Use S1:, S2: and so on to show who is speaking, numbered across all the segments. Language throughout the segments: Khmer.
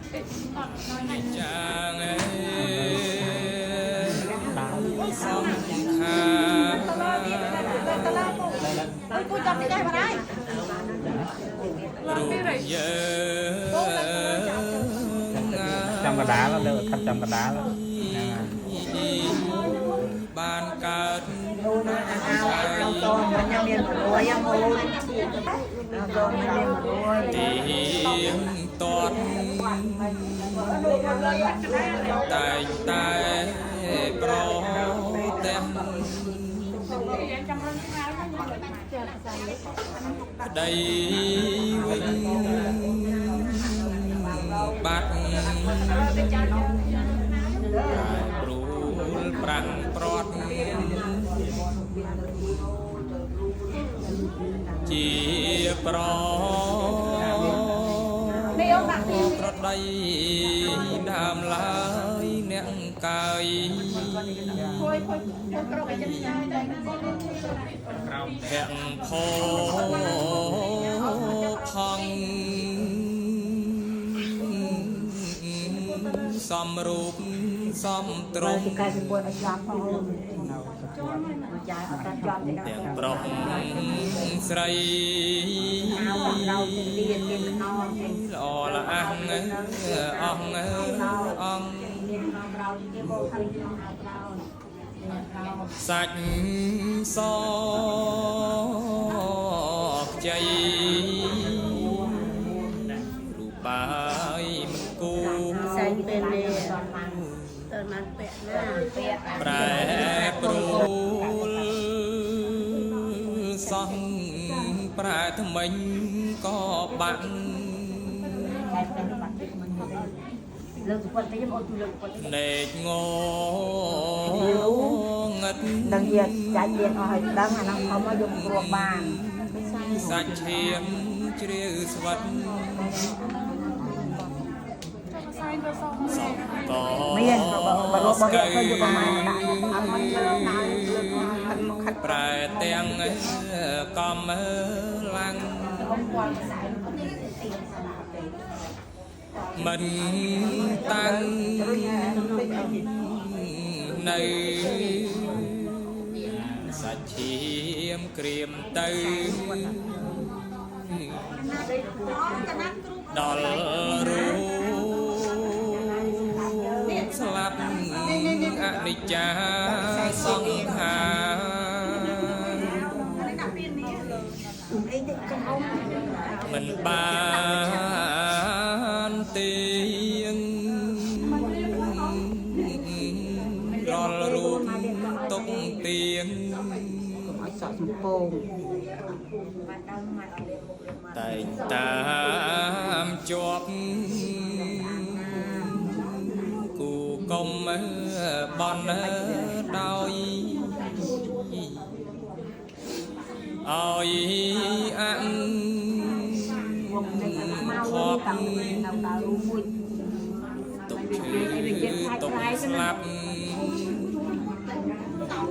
S1: ចាងអេសង្ខា
S2: អើយពូចាប់នេះដែរបាទហើយ
S1: រូបយើង
S3: ចំកដាលលើខាត់ចំកដាលហ្នឹងហើយ
S1: បានកើត
S2: អូនអាវអោតងញ៉ាំមាន100យ៉ាងអូនអោតងមាន100
S1: ទៀងតតតែងតែប្រទាំងក្តីវិញបាត់ព្រួលប្រាំងប្រត់ជាប្រប្រដីដើមឡើយអ្នកកាយភៈផផងសំរូបសំត្រង់
S2: កែសពួតឲ្យចំផងអូនមកចាយអត់តាចំទេ
S1: ទាំងប្រុសស្រី
S2: អាវក្រៅទាំងលៀនមានខ្នងទាំង
S1: ល្អល្អះអងអង
S2: មានខ្នងក្រៅគេបោកហើយខ្នងអាវក្រៅមានក្រៅ
S1: សាច់សខ្ចីរូបបាយមិនគូ
S2: ផ្សេងពេលនេះតើបានពាក់ណាពាក់
S1: ប្រែប្រួលសោះប្រែថ្មិញក៏បាក់
S2: តែពេលបាត់មិនលើកសុពតទៅខ្ញុំអូនជួយលើកសុពត
S1: ភ្នែកងងឹត
S2: ដឹងជាចាញ់មានអស់ហើយដឹងអានោះខំមកយកគ្រាប់បាន
S1: សាច់ឈាមជ្រាវស្វិតសំក
S2: មានក៏បើបើបើយកទៅយកប្រមាណដាក់អត់មិនលើណាលើខាត់មកខាត់
S1: ប្រែទាំងកំឡាំងមិនតាំងនៅសាច់ឈាមក្រៀមទៅដល់រូបស្លាប់អនិច្ចាសង្ខារមិនបានទៀងរាល់រូបទុកទៀង
S2: កុំឲ្យសក់សំពង
S1: តែងតាមជាប់គូកុំបន់ដោយឲ្យអੰខប់
S2: តាំងនៅដល់រូមួយ
S1: ទុកឈឺទុកស្លាប់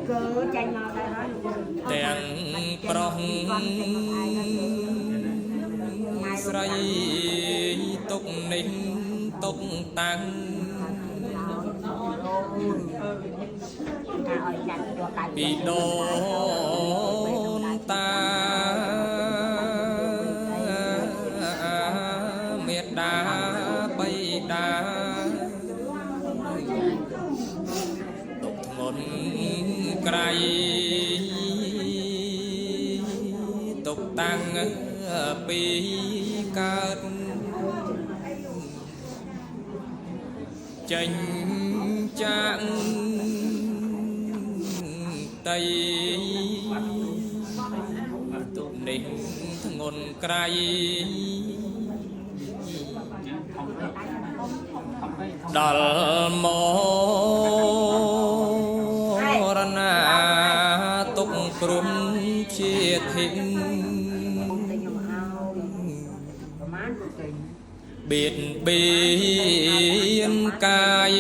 S2: កើចាញ់មកដែរហើយ
S1: ទាំងប្រុសស្រីទុកនេះទុកតាំង
S2: ថាឲ្យចាញ់យកដៃ
S1: ពីដូនតាមេដាបៃតាទុកធ្ងន់ក្រៃទុកតាំងពីកើតចេញចាកតីទុកនេះធ្ងន់ក្រៃដល់មរណាទុកព្រំជាធិ
S2: ទៅខ្ញុំឲ្យប្រហែលទៅ
S1: បៀតបៀនកាយ